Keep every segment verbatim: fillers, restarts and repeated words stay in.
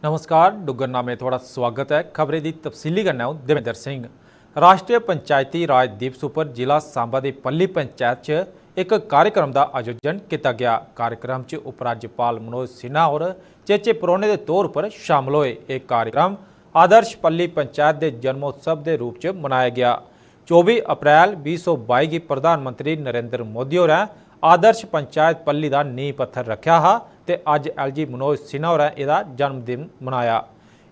नमस्कार, डुग्गरनामे थुआढ़ा सुआगत ऐ। खबरें दी तफसीली कन्नै अ'ऊं देवेंद्र सिंह। राष्ट्रीय पंचायती राज दिवस उप्पर जिला सांबा दी पल्ली पंचैत च इक कार्यक्रम दा आयोजन कीता गेआ। कार्यक्रम च उपराज्यपाल मनोज सिन्हा होर चेचे परौह्ने दे तौर उप्पर शामल होए। एह् कार्यक्रम आदर्श पल्ली पंचैत दे जन्मोत्सव दे रूप च मनाया गेआ। चौबी अप्रैल बीह् सौ बाई गी प्रधानमंत्री नरेंद्र मोदी होरें आदर्श पंचायत पल्ली दा नींह पत्थर रक्खेआ हा ते अज्ज एलजी मनोज सिन्हा होरें एह्दा जन्मदिन मनाया।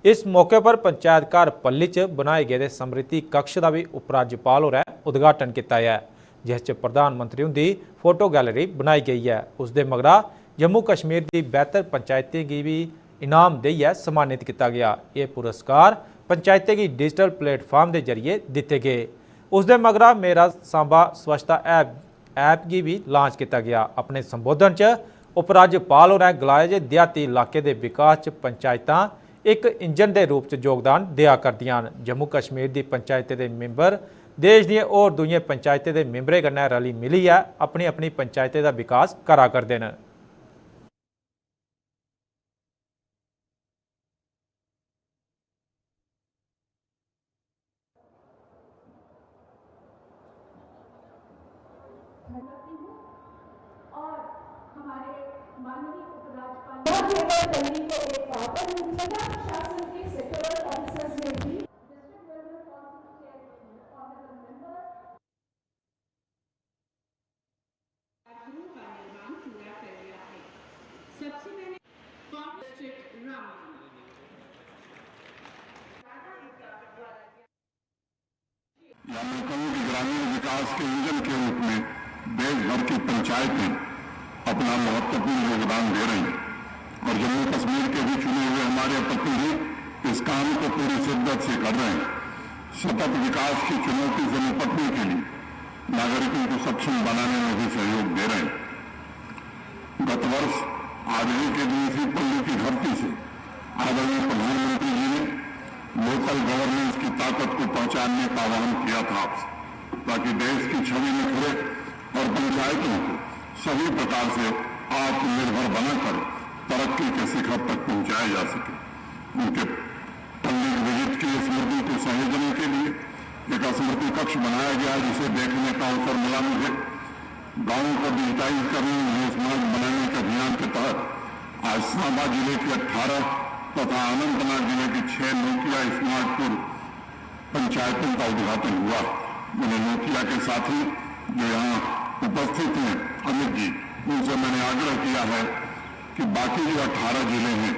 इस मौके पर पंचैत घर पल्ली च बनाए गेदे समृद्धि कक्ष दा बी उपराज्यपाल होरें उद्घाटन कीता ऐ, जिस च प्रधानमंत्री हुंदी फोटो गैलरी बनाई गेई ऐ। उसदे मगरा जम्मू कश्मीर दी बेहतर पंचायतें गी बी इनाम देइयै सम्मानित कीता गेआ। एह् पुरस्कार पंचायतें गी डिजिटल प्लेटफार्म दे जरिए दित्ते गे। उसदे मगरा मेरा सांबा स्वच्छता ऐप ऐप गी बी लांच कीता गेआ। अपने संबोधन च उपराज्यपाल होरें गलाया जे देहाती इलाके दे विकास च पंचायतां इक इंजन दे रूप च योगदान देआ करदियां न। जम्मू कश्मीर दी पंचायतें दे मिंबर देश दियें होर दूइयें पंचायतें दे मिंबरें कन्नै रली मिलियै अपनी अपनी पंचायतें दा विकास करा करदे न। या मैं कहूं कि ग्रामीण विकास के इंजन के रूप में देश भर की पंचायतें अपना महत्वपूर्ण योगदान दे रही हैं और जम्मू कश्मीर के भी चुने हुए हमारे प्रतिनिधि इस काम को पूरी शिद्दत से कर रहे हैं। सतत विकास की चुनौती से निपटने के लिए नागरिकों को सक्षम बनाने में भी सहयोग दे रहे हैं। गत वर्ष आज ही के दिन इसी पल्ली की धरती से आदरणीय प्रधानमंत्री जी ने लोकल गवर्नेंस की ताकत को पहचानने का आह्वान किया था आपसे, ताकि देश की छवि निखरे और पंचायतों को सभी प्रकार से आत्मनिर्भर बनाकर तरक्की के शिखर तक पहुंचाया जा सके। उनके पल्ली विजिट की स्मृति को सहेजने के लिए एक स्मृति कक्ष बनाया गया, जिसे देखने का अवसर मिला मुझे। गांव को डिजिटाइज करने, उन्हें स्मार्ट बनाने के अभियान के तहत आज सांबा जिले की अठारह तथा अनंतनाग जिले की छह नोकिया स्मार्टपुर पंचायतों का उद्घाटन हुआ। मैंने नोकिया के साथी जो यहाँ उपस्थित हैं, अमित जी, उनसे मैंने आग्रह किया है कि बाकी जो अठारह जिले हैं,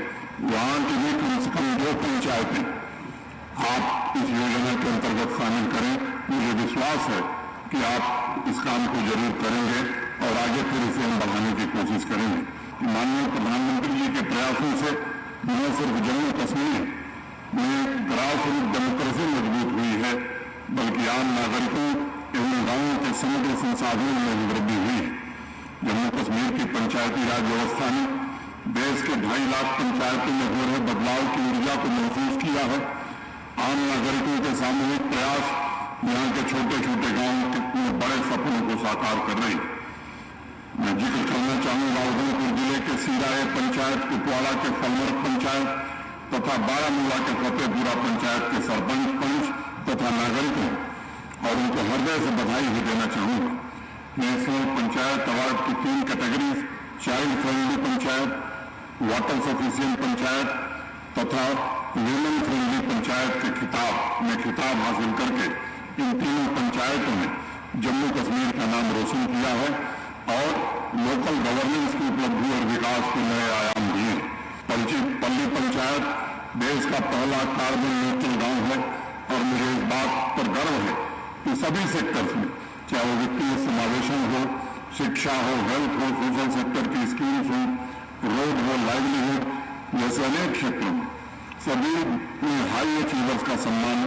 वहाँ की भी कम से कम दो पंचायतें आप इस योजना के अंतर्गत शामिल करें। मुझे विश्वास है कि आप इस काम को जरूर करेंगे और आगे फिर इसे हम बढ़ाने की कोशिश करेंगे। माननीय प्रधानमंत्री जी के प्रयासों से न सिर्फ जम्मू कश्मीर में ग्रास रूट डेमोक्रेसी मजबूत हुई है, बल्कि आम नागरिकों एवं गांवों के समग्र संसाधनों में भी वृद्धि हुई है। जम्मू कश्मीर की पंचायती राज व्यवस्था ने देश के ढाई लाख पंचायतों में हो रहे बदलाव की ऊर्जा को महसूस किया है। आम नागरिकों के सामूहिक प्रयास यहाँ के छोटे छोटे गांव के बड़े सपनों को साकार कर रही है। मैं जिक्र करना चाहूंगा उधमपुर जिले के सीराए पंचायत, कुपवाड़ा के फलमर्ग पंचायत तथा बारामूला के फतेहपुरा पंचायत के सरपंच, पंच तथा नागरिकों और उनको हृदय से बधाई भी देना चाहूंगा। नेशनल पंचायत अवार्ड की तीन categories, child friendly panchayat, water sufficient panchayat तथा वुमेन फ्रेंडली पंचायत के खिताब में खिताब हासिल करके इन तीनों पंचायतों ने जम्मू कश्मीर का नाम रोशन किया है और लोकल गवर्नेंस की उपलब्धि और विकास को नए आयाम दिए। पल्ली पंचायत देश का पहला कार्बन न्यूट्रल गांव है और मुझे इस बात पर गर्व है कि सभी सेक्टर्स में, चाहे वो वित्तीय समावेशन हो, शिक्षा हो, हेल्थ हो, सोशल सेक्टर की स्कीम्स हो, रोड हो, लाइवलीहुड जैसे अनेक क्षेत्रों में सभी ने हाई अचीवर्स का सम्मान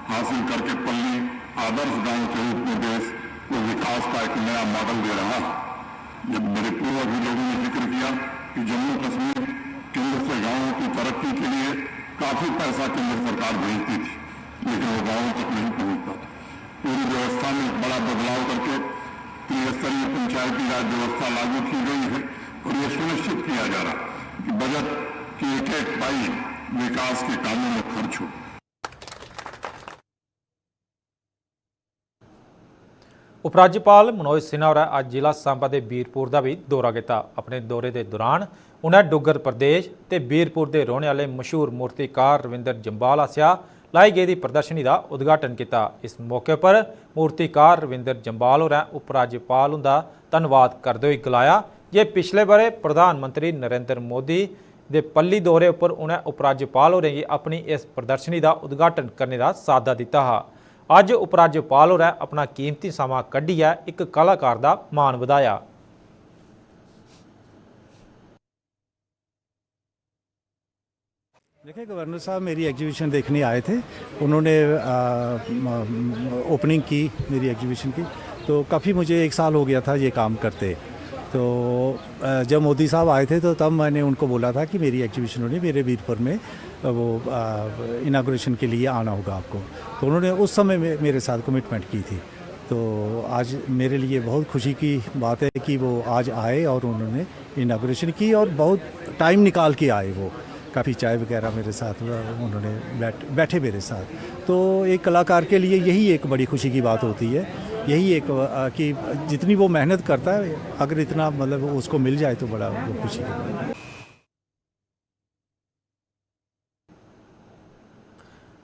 हासिल करके पल्ली आदर्श गांव के रूप में देश को विकास का एक नया मॉडल दे रहा है। जब मेरे पूर्व भी लोगों ने जिक्र किया कि जम्मू कश्मीर केंद्र से गांवों की तरक्की के लिए काफी पैसा केंद्र सरकार भेजती थी, लेकिन वो गांवों तक नहीं पहुंचता था। पूरी व्यवस्था में एक बड़ा बदलाव करके त्रिस्तरीय पंचायती राज व्यवस्था लागू की गई है और ये सुनिश्चित किया जा रहा है कि बजट की एक एक पाई विकास के कामों में खर्च हो। उपराज्यपाल मनोज सिन्हा होरें अज्ज जिला सांबा दे बीरपुर दा बी दौरा कीता। अपने दौरे दे दौरान उ'नें डुग्गर प्रदेश ते बीरपुर दे रौह्ने आह्ले मशहूर मूर्तिकार रविंदर जम्वाल आसेआ लाई गेदी प्रदर्शनी दा उद्घाटन कीता। इस मौके पर मूर्तिकार रविंदर जम्वाल होरें उपराज्यपाल हुंदा धन्नवाद करदे होई गलाया जे पिछले ब'रे प्रधानमंत्री नरेंद्र मोदी दे पल्ली दौरे उप्पर उ'नें उपराज्यपाल होरें गी अपनी इस प्रदर्शनी दा उद्घाटन करने दा साद्दा दित्ता हा। अज्ज उपराज्यपाल होरें अपना कीमती समां कड्ढियै इक कलाकार दा मान बधाया। देखिए, गवर्नर साहब मेरी एग्जीबिशन देखने आए थे। उन्होंने ओपनिंग की मेरी एग्जीबिशन की, तो काफ़ी, मुझे एक साल हो गया था ये काम करते। तो जब मोदी साहब आए थे तो तब मैंने उनको बोला था कि मेरी एग्जीबिशन होनी, मेरे बीरपुर में वो इनाग्रेशन के लिए आना होगा आपको। तो उन्होंने उस समय मेरे साथ कमिटमेंट की थी। तो आज मेरे लिए बहुत खुशी की बात है कि वो आज आए और उन्होंने इनाग्रेशन की और बहुत टाइम निकाल के आए वो। काफ़ी चाय वगैरह मेरे साथ उन्होंने बैठ बैठे मेरे साथ। तो एक कलाकार के लिए यही एक बड़ी खुशी की बात होती है, यही एक कि जितनी वो मेहनत करता है, अगर इतना, मतलब, उसको मिल जाए तो बड़ा वो खुशी की बात है।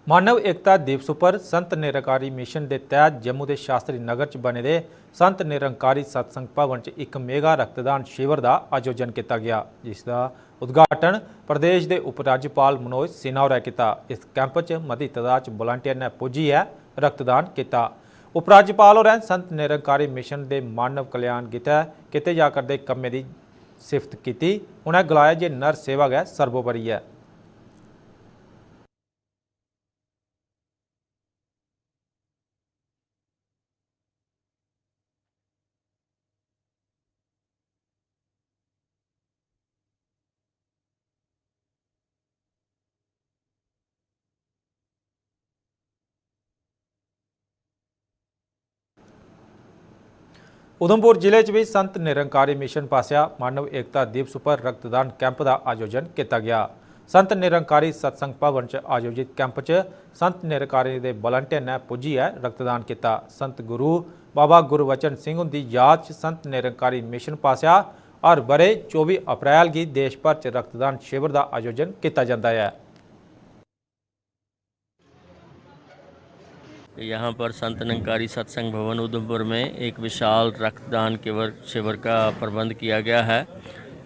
मानव एकता दिवस उप्पर संत निरंकारी मिशन दे तैह्त जम्मू दे शास्त्री नगर च बने दे संत निरंकारी सत्संग भवन च इक मेगा रक्तदान शिविर दा आयोजन कीता गेआ, जिसदा उद्घाटन प्रदेश दे उपराज्यपाल मनोज सिन्हा होरें कीता। इस कैंप च मती तदाद च वलंटियर ने पुज्जियै रक्तदान कीता। उपराज्यपाल होरें संत निरंकारी मिशन दे मानव कल्याण गितै कीते जा करदे कम्में दी सिफ्त कीती। उ'नें गलाया जे नर सेवा गै सर्वोपरि ऐ। उधमपुर जिले च बी संत निरंकारी मिशन पासेआ मानव एकता दिवस उप्पर रक्तदान कैंप दा आयोजन कीता गेआ। संत निरंकारी सत्संग भवन च आयोजित कैंप च संत निरंकारी दे वलंटियर ने पुज्जियै रक्तदान कीता। संत गुरु बाबा गुरबचन सिंह हुंदी याद च संत निरंकारी मिशन पासेआ हर ब'रे चौबी अप्रैल गी देश भर च रक्तदान शिविर दा आयोजन कीता जंदा ऐ। यहाँ पर संत निरंकारी सत्संग भवन उधमपुर में एक विशाल रक्तदान केवल शिविर का प्रबंध किया गया है,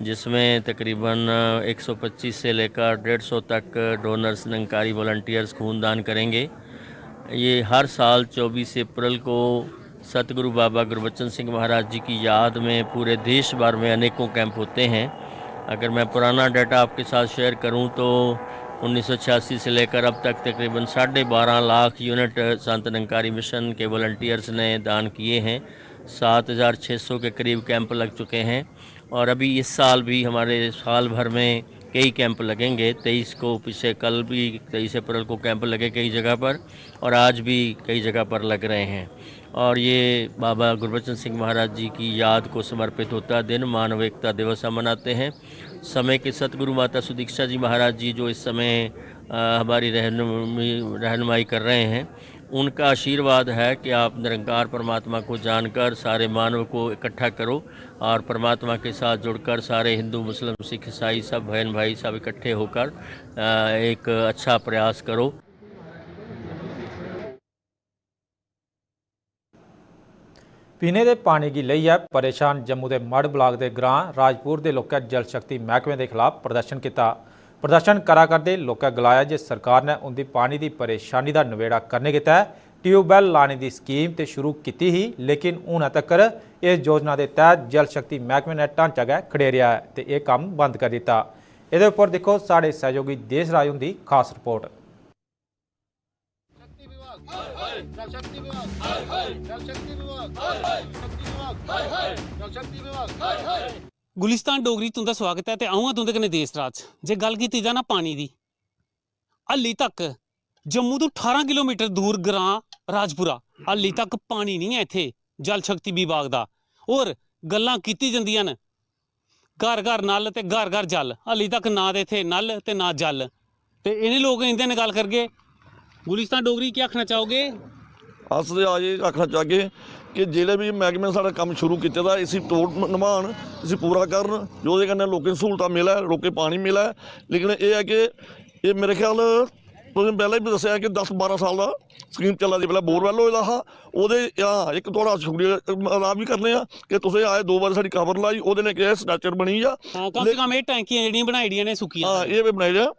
जिसमें तकरीबन एक सौ पच्चीस से लेकर डेढ़ सौ तक डोनर्स निरंकारी वॉलंटियर्स खून दान करेंगे। ये हर साल चौबीस अप्रैल को सतगुरु बाबा गुरबचन सिंह महाराज जी की याद में पूरे देश भर में अनेकों कैंप होते हैं। अगर मैं पुराना डेटा आपके साथ शेयर करूं तो उन्नीस सौ छियासी से लेकर अब तक तकरीबन साढ़े बारह लाख यूनिट संत निरंकारी मिशन के वॉलंटियर्स ने दान किए हैं। सात हज़ार छः सौ के करीब कैंप लग चुके हैं और अभी इस साल भी हमारे साल भर में कई कैंप लगेंगे। तेईस को, पीछे कल भी तेईस अप्रैल को कैंप लगे कई जगह पर और आज भी कई जगह पर लग रहे हैं। और ये बाबा गुरबचन सिंह महाराज जी की याद को समर्पित होता दिन मानव एकता दिवस हम मनाते हैं। समय के सतगुरु माता सुदीक्षा जी महाराज जी जो इस समय हमारी रहनुमाई रहनुमाई कर रहे हैं, उनका आशीर्वाद है कि आप निरंकार परमात्मा को जानकर सारे मानव को इकट्ठा करो और परमात्मा के साथ जुड़कर सारे हिंदू, मुस्लिम, सिख, ईसाई सब बहन भाई सब इकट्ठे होकर एक अच्छा प्रयास करो। पीने दे पानी गी लेइयै परेशान जम्मू दे मढ़ ब्लाक दे ग्रां राजपुर दे लोकें जल शक्ति मैह्कमे दे खलाफ प्रदर्शन कीता। प्रदर्शन करा करदे लोकें गलाया जे सरकार ने उंदी पानी दी परेशानी दा नबेड़ा करने गितै ट्यूबवैल लाने दी स्कीम ते शुरू कीती ही, लेकिन हुनै तक्कर इस योजना दे तैह्त जल शक्ति मैह्कमे ने ढांचा गै खड़ेरेआ ऐ ते एह् कम्म बंद करी दित्ता। एह्दे उप्पर दिक्खो साढ़े सैहयोगी देसराज हुंदी खास रिपोर्ट। गुलिस्तान डोगरी तुंदा स्वागत ऐ ते अ'ऊं आं तुंदे कन्नै देसराज। जे गल्ल कीती जा ना पानी दी, हल्ली तक जम्मू तू ठारां किलोमीटर दूर ग्रां राजपुरा हल्ली तक पानी निं ऐ इत्थै जल शक्ति विभाग दा। होर गल्लां कीती जंदियां न घर घर नल ते घर घर जल, हल्ली तक ना ते इत्थै नल ते ना जल। ते इ'नें लोक इं'दे नै गल्ल करगे। गुलिस्तान डोगरी, केह् आखना चाहोगे? अस ते अज्ज एह् आखना चाहगे कि जेह्ड़े बी मैह्कमे साढ़ा कम्म शुरू कीते दा, इसी तोड़ नभान, इसी पूरा करन, जेह्दे कन्नै लोकें गी स्हूलतां मिलै, लोकें गी पानी मिलै। लेकिन एह् ऐ कि एह् मेरे ख्याल तुसें पैह्लें बी दस्सेआ कि दस बारां साल दा स्कीम चला दी, पैह्लें बोरवैल होए दा हा, ओह्दे, हां, इक थुआढ़ा शुक्रिया अदा बी करने आं कि तुसें आए दो बारी साढ़ी खबर लाई, ओह्दे ने केह् स्ट्रक्चर बनी गेआ। हां, कम से कम एह् टैंकियां जेह्ड़ियां बनाई ओड़ियां ने सुक्कियां। हां, एह् बी बनाई ओड़ेआ,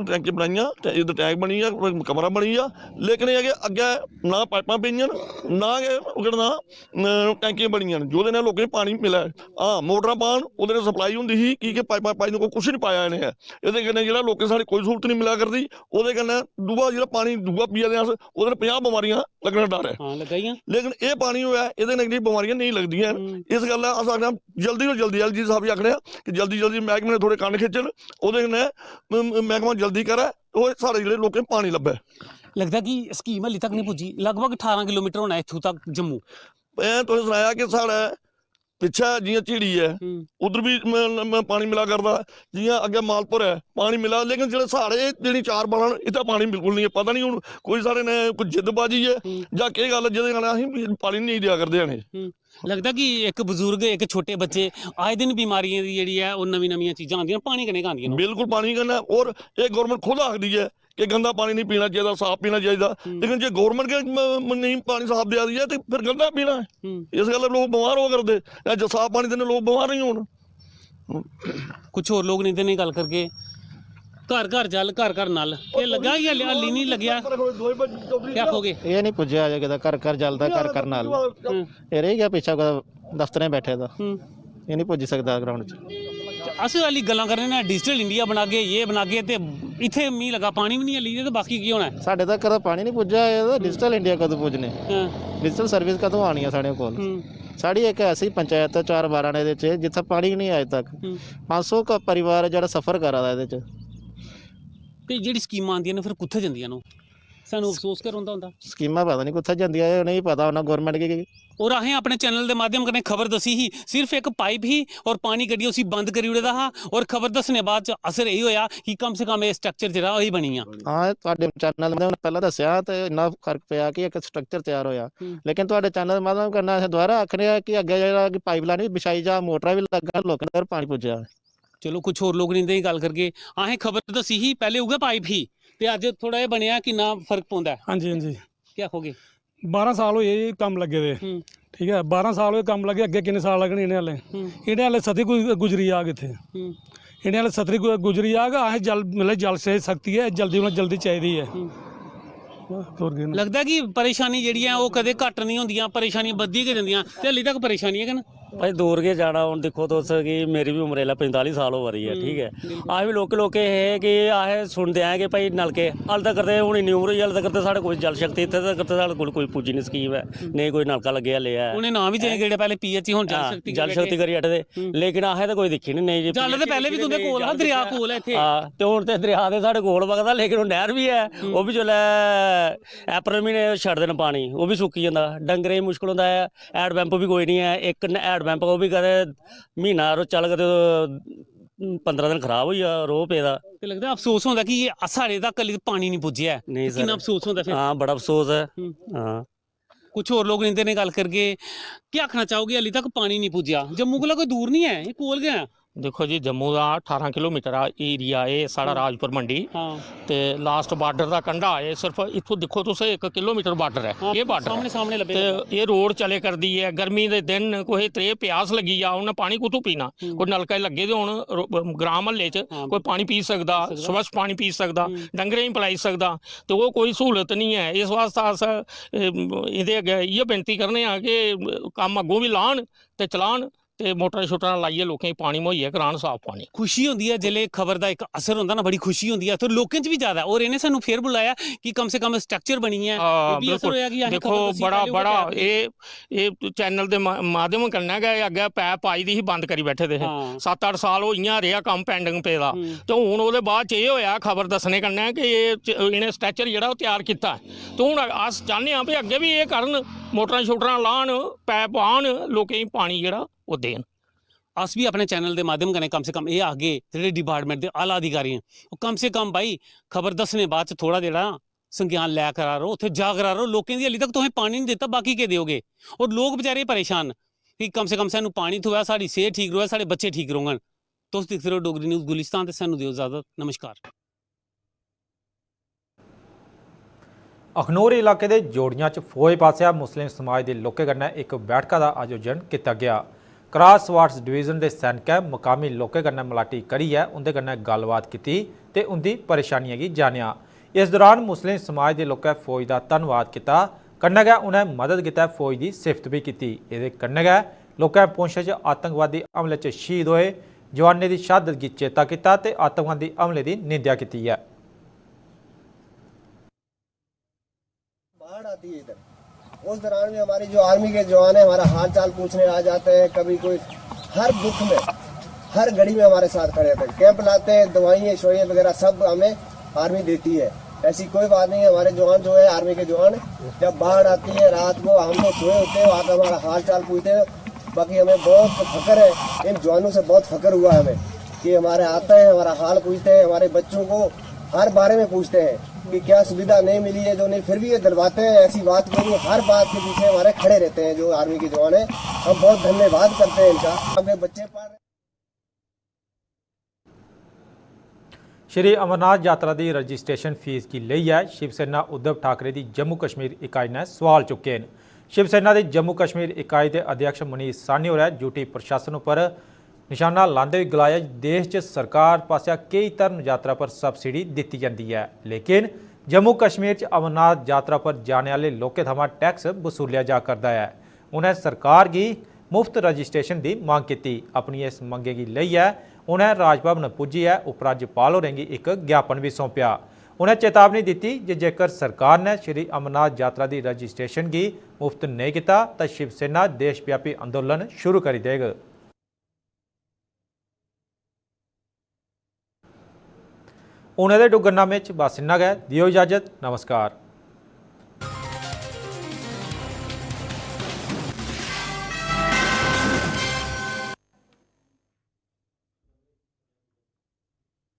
टैंकी बनाइयां, ते इद्धर टैंक बनी गेआ, कमरा बनी गेआ। लेकिन एह् ऐ कि अग्गें ना पाइपां पेइयां न, ना गै ओह् केह् नां, अं, टैंकियां बनियां न, जेह्दे नै लोकें गी पानी मिलै। हां, मोटरां पान, ओह्दे नै सप्लाई होंदी ही, की के पाइपां पाई कोई कुछ निं पाया इ'नें। एह्दे कन्नै जेह्ड़ा लोकें साढ़ी कोई स्हूलत निं मिला करदी, ओह्दे कन्नै दूआ जेह्ड़ा पानी दूआ पिया दे अस, ओह्दे नै पंजाह् बमारियां लग्गने दा डर ऐ। हां, लग्गा दियां। लेकिन एह् पानी होऐ, एह्दे नै इन्नी बमारियां नेईं लगदियां हैन। हम्म। इस गल्ला अस आखने आं, जल्दी कोला जल्दी, एल जी साहब गी आखने आं कि जल्दी जल्दी मैह्कमे ने थोह्ड़े कन्न खिच्चन, ओह्दे कन्नै, म-, म-, मैह्कमा जल्दी करै, ओह् साढ़े जेह्ड़े लोकें गी पानी लब्भै। लगदा कि स्कीम हल्ली तक नहीं पुज्जी, लगभग ठारां किलोमीटर होना इत्थूं तक जम्मू। में तुसें सनाया कि साढ़े पिच्छै जि'यां झिड़ी ऐ, हम्म। उद्धर बी म-, म-, पानी मिला करदा, जि'यां अग्गें मालपुर ऐ, पानी मिला, लेकिन जेह्ड़े साढ़े जेह्ड़ी चार बारां न, इत्थै पानी बिल्कुल निं ऐ। पता निं हून कोई साढ़े नै कोई जिद्दबाजी ऐ हम्म। जां केह् गल्ल, जेह्दे कन्नै असें पानी नेईं देआ करदे हैन। हम्म। लगदा कि इक बजुर्ग, इक छोटे बच्चे, आए दिन बमारियें दी जेह्ड़ी ऐ, ओह् नमीं नमियां चीजां आंदियां, पानी कन्नै गै आंदियां न। बिल्कुल पानी कन्नै। और एह् गौरमेंट खुद आखदी ऐ कि गंदा पानी नहीं पीना चाहिए, साफ पीना चाहिए। हम्म। लेकिन जे गौरमेंट गै म-, म-, नेईं पानी साफ देआ दी ऐ, ते फिर गंदा पीना ऐ। हम्म। इस गल्ला लोक बमार होआ करदे। जां साफ पानी देने, लोक बमार नहीं होन। कुछ होर लोक न, इं'दे नै गल्ल करगे। घर घर जल, घर घर नल, एह् लग्गा कि हल्ली, हल्ली नहीं लग्गेआ? केह् आखोगे? एह् नहीं पुज्जेआ अजें, कुतै घर घर जल दा, घर घर नल। हम्म। एह् रेही गेआ पिच्छें, कुतै दफ्तरें बैठे दा। हम्म। एह् नहीं पुज्जी सकदा ग्राउंड च। ते अस हल्ली गल्लां करने न, डिजिटल इंडिया बनागे, ये बनागे, ते इत्थै मी लग्गा पानी बी नहीं हल्ली, ते बाकी केह् होना ऐ? साढ़े तक कदें पानी नहीं पुज्जा, एह् डिजिटल इंडिया कदूं पुज्जने? हां। डिजिटल सर्विस कदूं आनी ऐ साढ़े कोल? हम्म। साढ़ी इक ऐसी पंचायत ऐ चार बारां ने दे च, जित्थै पानी गै नहीं अज्ज तक। हम्म। पंज सौ क-, परिवार ऐ जेह्ड़ा सफर करा दा एह्दे च। ते जेह्ड़ी स्कीमां आंदियां न, फिर कुत्थै जंदियां न ओह्? सानू अफसोस गै रौंह्दा होंदा। स्कीमां पता निं कुत्थै जंदियां, एह् उ'नेंगी पता होना गौरमेंट गी। और असें अपने चैनल दे माध्यम कन्नै खबर दस्सी ही, सिर्फ इक पाइप ही और पानी कड्ढियै उसी बंद करी ओड़े दा हा, और खबर दस्सने बाद च असर एह् होआ कि कम से कम एह् स्ट्रक्चर जेह्ड़ा ओह् बनी गेआ। हां, थुआढ़े चैनल दे माध्यम पैह्लें दस्सेआ ते इन्ना फर्क पेआ कि इक स्ट्रक्चर त्यार होआ। हम्म। लेकिन थुआढ़े चैनल दे माध्यम कन्नै असें दोबारा आखने आं कि अग्गें जेह्ड़ा कि पाइपलाइन बी बिछाई जा, मोटरां बी लग्गन, लोकें तगर पानी पुज्जे। चलो, कुछ होर लोक न, इं'दे च गल्ल करगे। असें खबर दस्सी ही, पैह्लें उ'ऐ पाइप ही, ते अज्ज थोह्ड़ा एह् बनेआ, किन्ना फर्क पौंदा ऐ? हां जी, हां जी। केह् आखोगे? बारां साल होई गे एह् कम्म लग्गे दे। हम्म। ठीक ऐ, बारां साल होए कम्म लग्गे, अग्गें किन्ने साल लग्गने इ'नें आह्ले? हम्म। इ'नें आह्ले सतरी गु-, गुजरी जाग इत्थै। हम्म। इ'नें आह्ले सतरी गु-, गुजरी जाग, असें जल, मतलब, जल से शक्ति ऐ, जल्दी कोला जल्दी चाहिदी ऐ। हम्म। बस, होर केह् ना। लगदा कि परेशानी जेह्ड़ी ऐ, ओह् कदें घट्ट निं होंदियां, परेशानियां बधदी गै जंदियां, ते हल्ली तक परेशानियां गै न। भाई, दूर गै जाना। हून दिक्खो तुस कि मेरी बी उम्र इसलै पंजताली साल होआ दी ऐ, हम्म, ठीक ऐ। बिल्कुल। अस बी लौह्के लौह्के हे कि अस सुनदे आए कि भाई, नलके, हाल तक ते हून इन्नी उम्र होई, हाल तक ते साढ़े कोल जल शक्ति, इत्थै तक ते साढ़े कोल कोई पुज्जी निं स्कीम ऐ, हम्म। नेईं कोई नलका लग्गे हल्ले ऐ। उ'नें नांऽ बी चेंज करी ओड़े, पैह्लें पी एच ई, हून जल हां, शक्ति जल करी शक्ति ओड़े। करी ओड़े दे। हम्म। लेकिन असें ते कोई दिक्खी निं, नेईं जी, जल ते पी एच ई पैह्लें बी तुं'दे नेईं कोल हा, जल दरेआ दिक्खेआ। कोल ऐ इत्थै। हां, ते हून ते दरेआ ते साढ़े कोल बगदा, लेकिन ओह् नैह्र बी ऐ, हम्म। ओह् बी जिसलै अप्रैल म्हीने छड्डदे न पानी, ओह् बी सुक्की जंदा, डंगरें गी मुश्कल होंदा ऐ। हैंड पंप बी कोई निं ऐ, इक न-, हैंड पंप, ओह् बी कदें म्हीना रो-, चल, कदें पंदरां दिन खराब होई जा, रोह् पेदा। ते लगदा अफसोस होंदा कि एह् साढ़े तक हल्ली पानी निं पुज्जेआ ऐ। नेईं ते किन्ना सर। अफसोस होंदा फिर? हां, बड़ा अफसोस ऐ। हम्म। हां। कुछ होर लोक इं'दे नै गल्ल करगे। केह् आखना चाहोगे, हल्ली तक पानी निं पुज्जेआ? जम्मू कोला कोई दूर निं ऐ, एह् कोल गै ऐ। दिक्खो जी, जम्मू दा ठारां किलोमीटर दा एरिया एह् साढ़ा हम्म। राजपुर मंडी। हां। ते लास्ट बार्डर दा कंढा एह्, सिर्फ इत्थों दिक्खो तुस, इक किलोमीटर बार्डर ऐ। हां, एह् बार्डर सामने, ऐ। सामने लब्भे ते करदा। एह् रोड चले करदी ऐ, गर्मी दे दिन न, कुसै त्रेह् प्यास लग्गी जा, उ'न्नै पानी कुत्थों पीना? हम्म। कोई नलके लग्गे दे होन रो-, ग्रां म्हल्ले च, हां। कोई पानी पी सकदा, पी सकदा। स्वच्छ पानी पी सकदा, हम्म। डंगरें गी पलाई सकदा, ते ओह् कोई स्हूलत निं ऐ। इस वास्तै अस, ए, एह्दे अग्गें इ'यै विनती करने आं कि कम्म अग्गों बी लान ते चलान। ते मोटरां शोटरां लाइयै लोकें गी पानी मुहैया करान, साफ पानी। खुशी होंदी ऐ जिसलै खबर दा इक असर होंदा ना, बड़ी खुशी होंदी ऐ। ते लोकें च बी ज्यादा, और इ'नें सानू फिर बुलाया कि कम से कम स्ट्रक्चर बनी ऐ। हां, एह् बी असर बिल्कुल। होआ कि असें दिक्खो, खबर दस्सी, बड़ा, पैह्लें ओह् बड़ा, पैह्लें। एह्, एह् चैनल दे मा-, माध्यम कन्नै गै अग्गें पैप पाई दी ही, बंद करी बैठे दे हे। हां। सत्त अट्ठ साल ओह् इ'यां रेहा कम्म pending पेदा। हम्म। ते हून ओह्दे बाद च एह् होआ खबर दस्सने कन्नै कि एह् च-, इ'नें स्ट्रक्चर जेह्ड़ा ओह् त्यार कीता ऐ। ते हून अस चाह्न्ने आं भई अग्गें बी एह् करन, मोटरां शोटरां लान, पैप पान, लोकें गी पानी जेह्ड़ा ओह् देन। अस बी अपने चैनल दे माध्यम कन्नै कम से कम एह् आखगे जेह्ड़े डिपार्टमेंट दे आला अधिकारी न, ओह् कम से कम भाई खबर दस्सने बाद च थोह्ड़ा जेह्ड़ा संज्ञान लै करा रो, उत्थै जा करा रो। लोकें दी हल्ली तक तुसें पानी निं दित्ता, बाकी केह् देओगे? और लोक बेचारे परेशान न कि कम से कम सानूं पानी थ्होऐ, साढ़ी सेह्त ठीक र'वै, साढ़े बच्चे ठीक रौह्ङन। तुस दिखदे र'वो डोगरी न्यूज गुलिस्तान ते सानूं देओ इजाजत। नमस्कार। अखनूर इलाके दे जोड़ियां च फौज पासेआ मुस्लिम समाज दे लोकें कन्नै इक बैठका दा आयोजन कीता गेआ। क्रास स्वाट्स डिवीजन दे सैनिकें मकामी लोकें कन्नै मलाटी करियै उं'दे कन्नै गल्लबात कीती ते उं'दी परेशानियें गी जानेआ। इस दौरान मुस्लिम समाज दे लोकें फौज दा धन्नवाद कीता, कन्नै गै उ'नें मदद गितै फौज दी सिफ्त बी कीती। एह्दे कन्नै गै लोकें पुंछ च आतंकवादी हमले च शहीद होए जवानें दी शहादत गी चेता कीता ते आतंकवादी हमले दी निंदेआ कीती ऐ। बाढ़ आती है इधर, उस दौरान भी हमारे जो आर्मी के जवान है हमारा हाल चाल पूछने आ जाते हैं। कभी कोई हर दुख में, हर घड़ी में हमारे साथ खड़े रहते हैं। कैंप लाते हैं, दवाइयाँ शवाइयाँ वगैरह सब हमें आर्मी देती है। ऐसी कोई बात नहीं है। हमारे जवान जो है, आर्मी के जवान, जब बाढ़ आती है रात को, हम तो सोए होते हैं, आकर हमारा हाल चाल पूछते हैं। बाकी हमें बहुत फख्र है, इन जवानों से बहुत फख्र हुआ है हमें कि हमारे आते हैं, हमारा हाल पूछते हैं, हमारे बच्चों को हर बारे में पूछते हैं कि क्या सुविधा नहीं मिली है, जो नहीं, फिर भी ये दिलवाते हैं। ऐसी बात कोई नहीं, हर बात के पीछे हमारे खड़े रहते हैं जो आर्मी के जवान हैं। हम बहुत धन्यवाद करते हैं इनका। अपने बच्चे पढ़ रहे श्री अमरनाथ यात्रा दी रजिस्ट्रेशन फीस गी लेइयै शिवसेना उद्धव ठाकरे दी जम्मू कश्मीर इकाई ने सुआल चुक्के न। शिवसेना दी जम्मू कश्मीर इकाई दे अध्यक्ष मनीष साहनी होरें यूटी प्रशासन उप्पर निशाना लांदे होई गलाया जे देश च सरकार पासेआ केई धर्म यात्रा पर सब्सिडी दित्ती जंदी ऐ, लेकिन जम्मू कश्मीर च अमरनाथ यात्रा पर जाने आह्ले लोकें थमां टैक्स बसूलेआ जा करदा ऐ। उ'नें सरकार गी मुफ्त रजिस्ट्रेशन दी मंग कीती। अपनियें इस मंगें गी लेइयै उ'नें राजभवन पुज्जियै उपराज्यपाल होरें गी इक ज्ञापन बी सौंपेआ। उ'नें चेतावनी दित्ती जे जेकर सरकार ने श्री अमरनाथ यात्रा दी रजिस्ट्रेशन गी मुफ्त नेईं कीता तां शिवसेना देशव्यापी अंदोलन शुरू करी देग। हून एह्दे डुग्गरनामे च बस इन्ना गै। देओ इजाजत। नमस्कार।